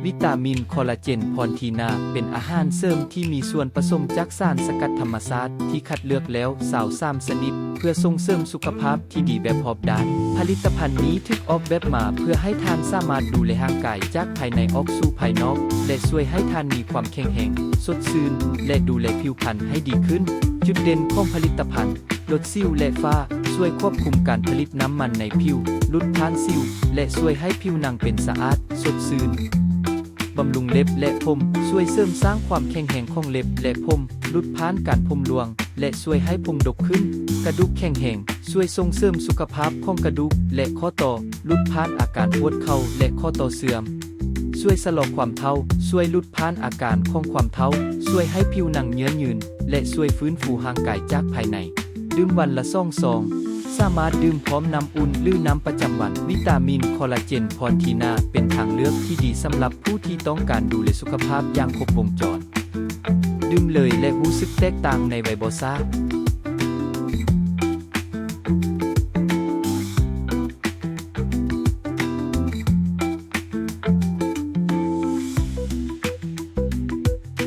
ວິຕາມິນ ຄໍລາເຈນ ພອນທີນາ ເປັນອາຫານເສີມທີ່ມີສ່ວນປະສົມຈາກສານສະກັດທຳມະຊາດທີ່ຄັດເລືອກແລ້ວຊາວສາມຊະນິດ ເພື່ອສົ່ງເສີມສຸຂະພາບທີ່ດີແບບຮອບດ້ານ. ຜະລິດຕະພັນນີ້ຖືກອອກແບບມາເພື່ອໃຫ້ທ່ານສາມາດດູແລຮ່າງກາຍຈາກພາຍໃນອອກສູ່ພາຍນອກ ແລະ ຊ່ວຍໃຫ້ທ່ານມີຄວາມແຂງແຮງ, ສົດຊື່ນ ແລະ ດູແລຜິວພັນໃຫ້ດີຂຶ້ນ. ຈຸດເດັ່ນຂອງຜະລິດຕະພັນ: ລົດສິວ ແລະ ຝ້າ, ຊ່ວຍຄວບຄຸມການຜະລິດນ້ຳມັນໃນຜິວ, ຫຼຸດຜ່ານສິວ ແລະ ຊ່ວຍໃຫ້ຜິວໜັງເປັນສະອາດ, ສົດຊື່ນ. ບຳລຸງເລັບ ແລະ ຜົມ, ຊ່ວຍເສີມສ້າງຄວາມແຂງແຮງຂອງເລັບ ແລະ ຜົມ, ຫຼຸດຜ່ານການຜົມຮ່ວງ ແລະ ຊ່ວຍໃຫ້ຜົມດົກຂຶ້ນ. ກະດູກແຂງແຮງ, ຊ່ວຍສົ່ງເສີມສຸຂະພາບຂອງກະດູກ ແລະ ຂໍ້ຕໍ່, ຫຼຸດຜ່ານອາການປວດເຂົ່າ ແລະ ຂໍ້ຕໍ່ເສື່ອມ. ຊ່ວຍຊະລໍຄວາມເຖົ້າ, ຊ່ວຍຫຼຸດຜ່ານອາການຂອງຄວາມເຖົ້າ, ຊ່ວຍໃຫ້ຜິວໜັງເຫຍື້ອຍືນ ແລະ ຊ່ວຍຟື້ນຟູຮ່າງກາຍຈາກພາຍໃນ. ດື່ມວັນລະສອງຊອງ, ສາມາດດື່ມພ້ອມນ້ຳອຸ່ນ ຫຼື ນ້ຳປະຈຳວັນ. ວິຕາມິນ ຄໍລາເຈນ ພອນທີນາ ເປັນທາງເລືອກທີ່ດີສຳລັບຜູ້ທີ່ຕ້ອງການດູແລສຸຂະພາບຢ່າງຄົບວົງຈອນ. ດື່ມເລີຍ ແລະ ຮູ້ສຶກແຕກຕ່າງໃນໄວບໍ່ຊ້າ.